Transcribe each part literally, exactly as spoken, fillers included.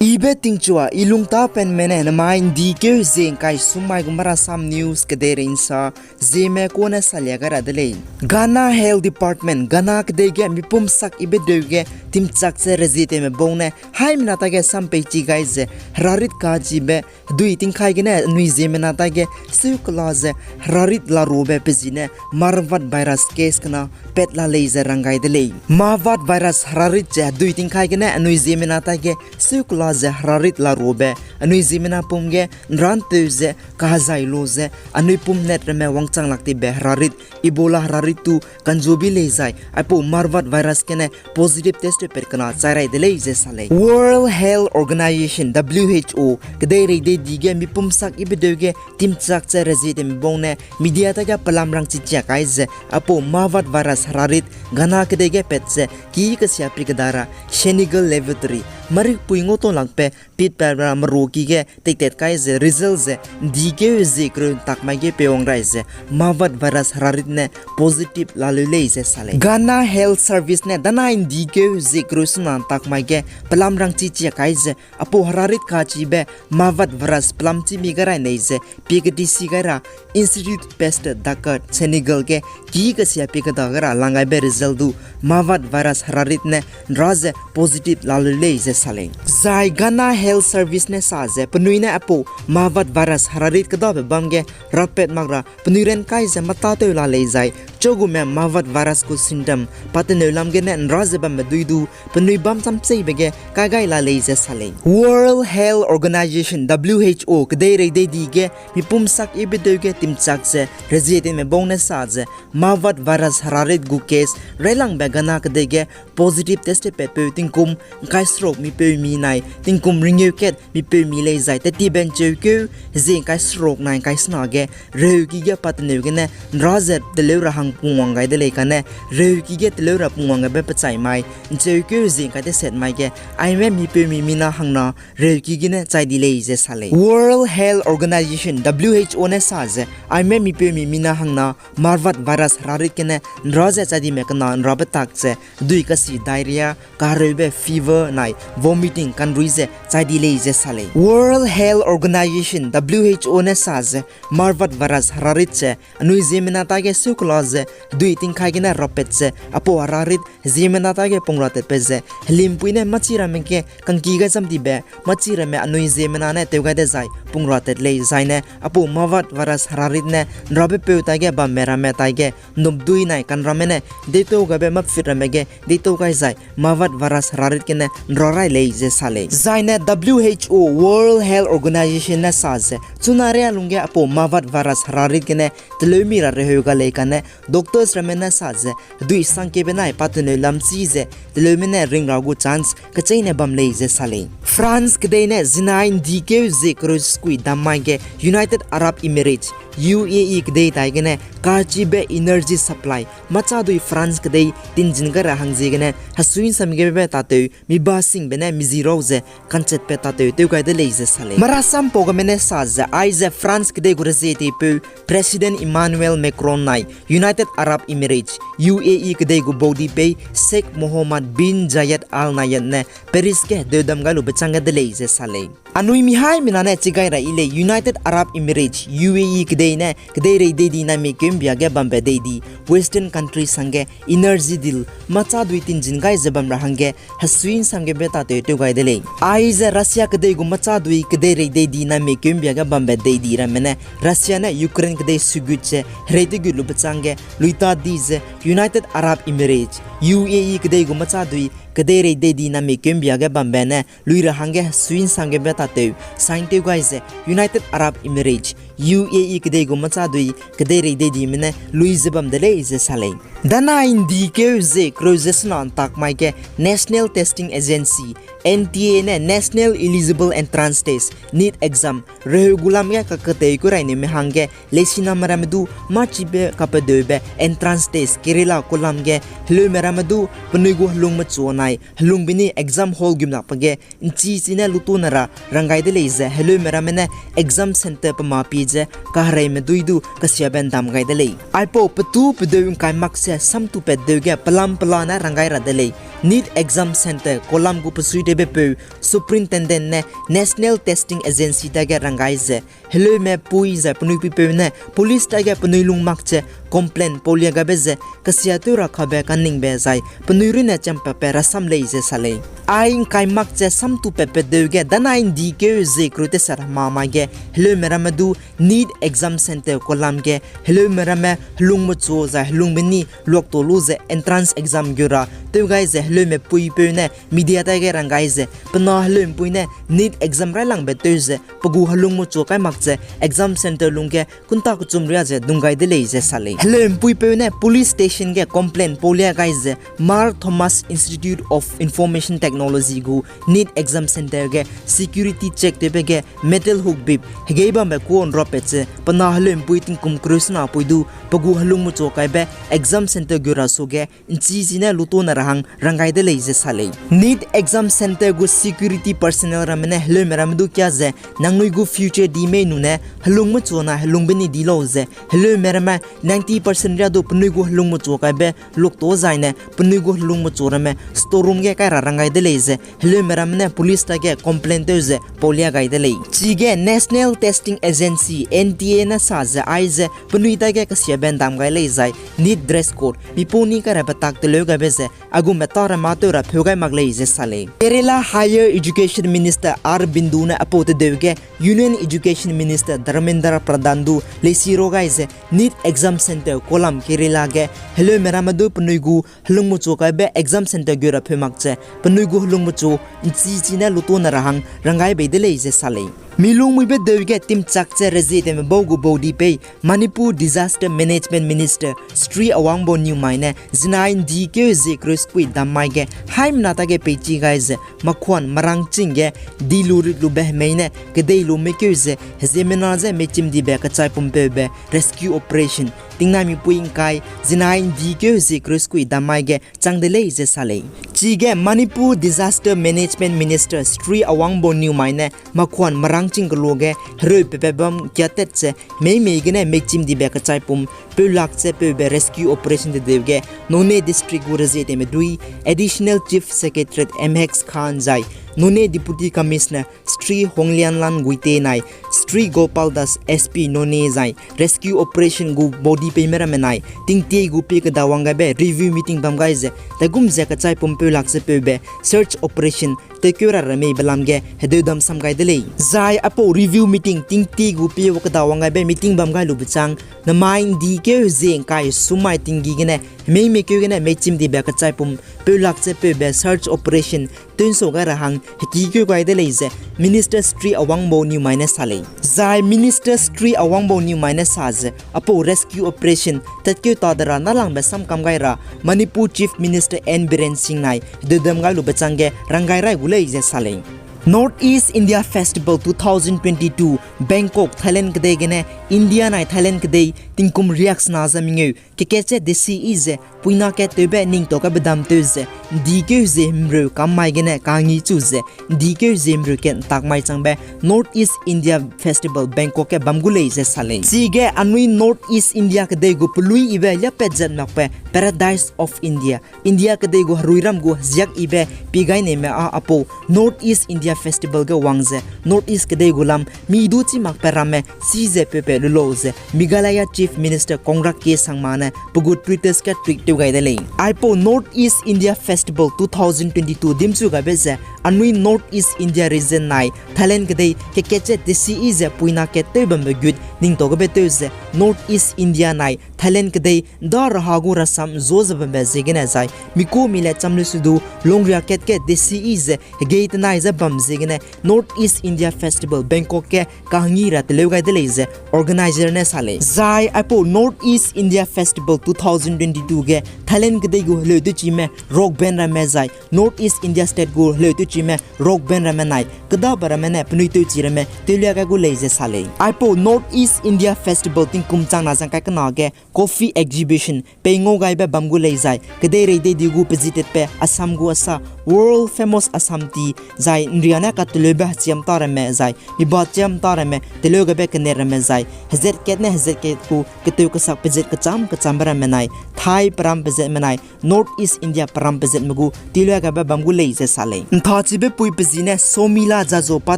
Ibe tingchua, i lungtapenme ne namai ’ndi keu zie ’ngkai sum mai gu Marasam News kedeirei ’nsa, zieme kune salia gai ra de lei. Ghana Health Department, Ghana kedei ge mipum sak ibe deu ge timchak ze rezietewme bau ne haimena tage sampeichi gai ze, herarit kachibe, hedui tingkai gene anui ziemmena tage seukela ze herarit larube pe zi ne Marburg virus case kena pat la lei ze rang gai de lei. Marburg virus herarit ze hedui tingkai gene anui ziemmena tage seukela ze herarit larube, anui ziemmena pum ge ’nranteu ze kahezai lu ze, anui pum net ramme wangchang lak tibe herarit, Ebola herarit tu kanzubi lei zai, aipau Marburg virus gene positive test pat kena chai rai de lei ze sa lei. World Health Organization, W H O, kedeirei deidi ge mipum sak ibe deu ge timchak ze rezietewme bau ne media tage pelam rangchi chia kai ze, aipau Marburg virus herarit Ghana kedei ge pat ze ki kesia pi keda ra Senegal Laboratory, marikpui ngau tau lakbe pit pa ra meru ki ge teitat kai ze result ze ’ndi keu zie kereu ’ntak mai ge peiwang rai ze Marburg virus herarit ne positive laleu lei ze sa lei. Ghana Health Service ne danai ’ndi keu zie kereu sena ’ntak mai ge pelam rangchi chia kai ze, aipau herarit kachibe Marburg virus pelam chi mi gai rai nei ze pie kedisi gai ra Institut Pasteur Dakar, Senegal ge ki kesia pi keda gai ra lang gaibe result du Marburg virus herarit ne ’nra ze positive laleu lei ze sa lei. Zai Ghana Health Service ne sa ze penui ne aipau Marburg virus herarit kedabe bam ge rapet mak ra penui ran kai ze mâtâtew la lei zai, chagume Marburg virus gu symptom pateneu lam gene ’nra ze bamme dui du penui bam chamcheibe ge kai gai la lei ze sa lei. World Health Organization, W H O, kedeirei deidi ge mipum sak ibe deu ge timchak ze rezietewme bau ne sa ze Marburg virus herarit gu case railangbe Ghana kedei ge positive test patpeu tingkum ’ngkai seruk mi peu mi nai tingkum ringeu kat mi peu mi lei zai, tetibe ’ncheukeu zie ’ngkai seruk nai ’ngkai sena ge reheuki ge pateneu gene ’nra ze teleu ra hang pungwang gai de lei kane, reheuki ge teleu ra pungwang gaibe pechai mai ’ncheukeu zie ’ngkai teset mai ge aime mi peu mi mina hangna reheuki gene chai di lei ze sa lei. World Health Organization, W H O ne sa ze aime mi peu mi mina hangna Marburg virus herarit gene ’nra ze chai dime kena ’nrabe tak ze hedui kasi diarrhea, kahereube fever nai vomiting kanrui ze chai di lei ze sa lei. World Health Organization, W H O ne sa ze Marburg virus herarit ze anui ziemmena tage seukela ze hedui tingkai gene rapet ze aipau herarit ziemmena tage pung ratatbe ze helimpui ne mâchi ramme ge kangki gai zam dibe mâchi ramme anui ziemmena ne tew gai dezai pung ratat lei zaine aipau Marburg virus herarit ne ’nrabe peu taige bamme ramme taige nupdui nai kanramme ne deitau gaibe mâpfit ramme ge deitau gai zai Marburg virus herarit gene ’nra rai lei ze sa lei. Zaine W H O, World Health Organization ne sa ze chuna ria lungge aipau Marburg virus herarit gene teleumi ra reheu ga lei kane doctors ramme ne sa ze hedui sangkebe nai pateneu lam chi ze teleume ne ring ra gu chance kecheîne bam lei ze sa lei. France kedei ne zinai ’ndi keu zie kereu sekui dam mai ge United Arab Emirates, U A E kedei tai gene kachibe energy supply mâchadui France kedei tinzin gai ra hangziegene hesui ’nsam gebe tatew mi ba singbe ne mi zi rau ze kanchetbe tatew tew gai de lei ze sa lei. Marasam pau game ne sa ze aize France kedei gu rezie teipeu President Emmanuel Macron nai United Arab Emirates, U A E kedei gu baudipeu Sheikh Mohammed bin Zayed Al Nahyan ne Paris ge deudam gai lube chang ge de lei ze sa lei. Anui mi haimena ne chi gai ra yi lei United Arab Emirates, U A E kedei ne kedeirei deidi naimik keu ’mbia ge bambe deidi Western countries hangge energy deal mâchadui tinzin gai ze bam ra hangge hesui ’nsam gebe tatew tew gai de lei. Aize Russia kedei gu mâchadui kedeirei deidi naimik keu ’mbia ge bambe deidi ramme ne Russia ne Ukraine kedei sugut ze herei tegut lube chang ge luita di ze United Arab Emirates, U A E kedei gu mâchadui kedeirei deidi naimik keu ’mbia ge bambe ne lui ra hangge hesui ’nsam gebe tatew sign tew gai ze United Arab Emirates, U A E kedei gu mâchadui kedeirei deidime ne lui ze bam de lei ze sa lei. Danai ’ndi keu zie kereu ze sena ’ntak mai ge National Testing Agency, N T A ne National Eligible Entrance Test, NEET exam reheu gu lam ge kaketei ku rai neume hangge leisiname ramme du mâchibe kapedeube entrance test Kerala ku lam ge heleume ramme du penui gu helungme chu nai helungbe ni exam hall gum lakbe ge ’nchi chi ne lutune ra rang gai de lei ze heleume ramme ne exam centre pe ma pi ze kahereime dui du kesiabe ’ndam gai de lei. Aipau petu pedeu ’ngkai mak ze samtupat deu ge pelam pela ne rang gai ra de lei. NEET exam centre Kollam gu pesuitewbepeu Superintendent ne National Testing Agency dage ranggai ze, heleume pui zai penui puipeu ne police dage penui lung mak ze complaint paulia gaibe ze kesiatew ra kabe kaningbe zai penui runne champatbe rasam lei ze sa lei. Ai ngkai mak ze samtupatbe deu ge danai ndikeu zie kereu tesat hema mai ge heleume ramme du NEET exam centre Kollam ge heleume ramme helungmechu zai helungbe ni luakta lu ze entrance exam geu ra tew gai ze heleume puipeu ne media dage ranggai ze, pe na heleume pui ne NEET exam railangbe tew ze pe gu helungmechu kai mak ze exam centre lungge kunta kechum ria ze dung gai de lei ze sa lei. Heleume puipeu ne police station ge complaint paulia gai ze Mar Thomas Institute of Information Technology gu NEET exam centre ge security check tewbe ge metal hook bip hegei bambe kuâ nrapat ze pe na heleume pui tingkum kereu sena pui du pe gu helungmechu kaibe exam centre geu ra suage nchi chine lutone ra hang ranggai de lei ze sa lei. NEET exam centre gu security personnel ramme ne heleume ramme du kia ze nangnui gu future di mei nune helungmechu na helungbe ni di lau ze heleume ramme ninety percent ria du penui gu helungmechu kaibe luakta zaine penui gu helungmechu ramme store room ge kai ra ranggai de lei ze heleume ramme ne police dage complaint tew ze paulia gai de lei. Chige National Testing Agency, N T A ne sa ze aize penui dage kesiabe ndam gai lei zai NEET dress code, mipau ni kai rabe tak teleu gaibe ze aigumbe tâ ramme tew ra pheu gai mak lei ze sa lei. Kerala Higher Education Minister R Bindu ne aipau tedeu ge Union Education Minister Dharmendra Pradhan du leisi ra gai ze NEET exam centre Kollam Kerala ge heleume ramme du penui gu helungmechu kaibe exam centre geu ra pheu mak ze penui gu helungmechu nchi chine lutone ra hang ranggai bei de lei ze sa lei. Milungmuibe deu ge timchak ze rezieteme bau gu baudi pei Manipur Disaster Management Minister Sri Awangbou Newmai ne zinai ndikeu zie kereu sekui dam mai ge haimena dage peichi gai ze Makhuan Marangching ge di lu rit lube hemei ne kedei lu meikeu ze heziemmena je meichim dibe kechaipumpeu be rescue operation tingnai mipui ngkai zinai ndikeu zie kereu sekui dam mai ge chang de lei ze sa lei. Chige Manipur Disaster Management Minister Sri Awangbou Newmai ne Makhuan Marangching kelu ge hereu pepe bam kiatat ze meimei gene meichim dibe kechaipum peulak ze peube rescue operation tedeu ge Noney District gu rezieteme dui Additional Chief Secretariat M X Khan zai Noney Deputy Commissioner Sri Honglianlan Guite nai Sri Gopal Das S P Noney zai rescue operation gu baudi peime ramme nai tingtie gu pie kedawang gaibe review meeting bam gai ze, dagum ze kechaipum peulak ze peube search operation tekeu ra remeibe lam ge hedeudam sam gai de lei. Zai aipau review meeting tingtie gu pie kedawang gaibe meeting bam gai lube chang, namai ndikeu hezie ngkai sumai tinggi gene, hemeimei keu gene meichim dibe kechaipum peulak ze peube search operation tewnsau gai ra hang hekikeu gai de lei ze Minister Sri Awangbou Newmai ne sa lei. Zai Minister Sri Awangbou Newmai ne sa ze, aipau rescue operation tatkeu ta de ra nâlangbe samkam gai ra Manipur Chief Minister N Biren Singh nai hedeudam gai lube chang ge ranggai rai gu lei ze sa lei. North East India Festival two thousand twenty-two, Bangkok, Thailand kedei gene India nai Thailand kedei tingkum riaksena ze mengeu kekatche desiyi ze puina kat tewbe ningtau kabe dam tew ze ndikeu hezie himreu kam mai gene kangi chu ze ndikeu hezie himreu kat ntak mai changbe North East India Festival Bangkok ge bam gu lei ze sa lei. Chige anui North East India kedei gu peluiyibe liapat zat makbe Paradise of India, India kedei gu heruiram gu heziak yibe pie gai neime â aipau North East India Festival ge wang ze North East kedei gu lam mi du chî makbe ramme chî ze pepe lu lau ze Meghalaya Chief Minister Conrad K Sangma ne pe gu Twitter ge tweet tew gai de lei. Aipau North East India Festival two thousand twenty-two dimchu gaibe ze anui North East India region nai Thailand kedei kekatche desiyi ze puina kat tew bambe gut ningtau gabe tew ze North East India nai Thailand kedei da raha gu rasam zuâ ze bambe ziegene zai mikuâ mi le cham lu su du lungria kat ge desiyi ze hegei tenai ze bam ziegene North East India Festival Bangkok ge kahangî ra teleu gai de lei ze organizer ne sa lei. Zai aipau North East India Festival two thousand twenty-two ge Thailand kedei gu heleu tewchime rock band ramme zai North East India State gu heleu tewchime rock band ramme nai kedabe ramme ne penui tewchi ramme tewlia gai gu lei ze sa lei. Aipau North East India Festival tingkum changna zangkai kena ge coffee exhibition pei ngau gaibe bam gu lei zai, kedeirei dei di gu pezi tetbe Assam gu asa World Famous Assam Tea zai ’nria ne kateleube hechiam ta ramme zai, miba chiam ta ramme teleu gaibe kene ramme zai, hezat kat ne hezat kat gu ketew kesak pezat kecham kechambe ramme nai, thai peram pezatme nai, North East India peram pezatme gu tilua gaibe bam gu lei ze sa lei. ’Nthachibe pui pezi ne Somila Jajo pa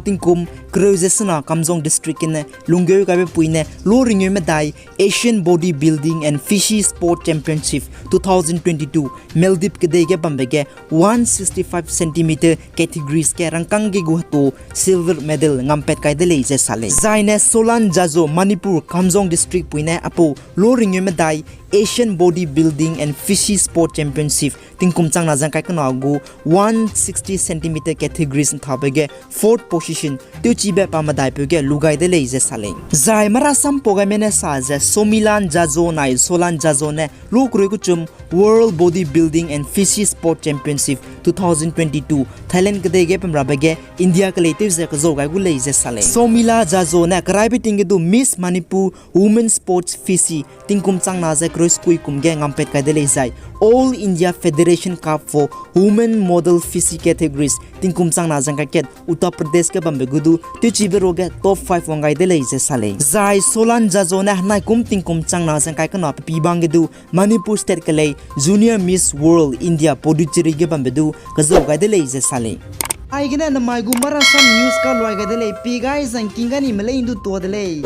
tingkum kereu ze sena Kamjong District gene lunggeu gaibe pui ne lo ringgeu medai Asian Bodybuilding and Fishy Sport Championship two thousand twenty-two Maldives kedei ge bambe ge one sixty-five centimeter categories ge rangkâng ge gu hetu silver medal ngampat kai de lei ze sa lei. Zaine Solan Jajo Manipur Kamjong District pui ne apau lo ringgeu medai Asian Bodybuilding and Fishy Sport Championship tingkum changna zangkai kena gu one sixty centimeter categories ’nthabe ge fourth position tewchibe pa medaipeu ge lu gai de lei ze sa lei. Zai marasampau gaime ne sa ze Somilan Jajo nai Solan Jajo ne lo kereu kechum World Bodybuilding and Fishy Sport Championship two thousand twenty-two Thailand kedei ge bamrabe ge India kelei tew ze kezau gai gu lei ze sa lei. Somila Jajo ne keraibe ting ge du Miss Manipur Women Sports Fishy tingkum changna ze kereu sekui kum ge ngampat kai de lei zai All India Federation Cup for Women Model Fishy Categories tingkum changna zangkai kat Uttar Pradesh ge bambe gu du tewchibe ruage top five wang gai de lei ze sa lei. Zai Solan Jajo ne henai kum tingkum changna zangkai kena pepi bang ge du Manipur State kelei Junior Miss World India Puducherry ge bambe du kezau gai de lei ze sa lei. Aigene nemai gu marasam news kaluai gai de lei, pi gai zangking ga ni melei ’ndu tua de lei.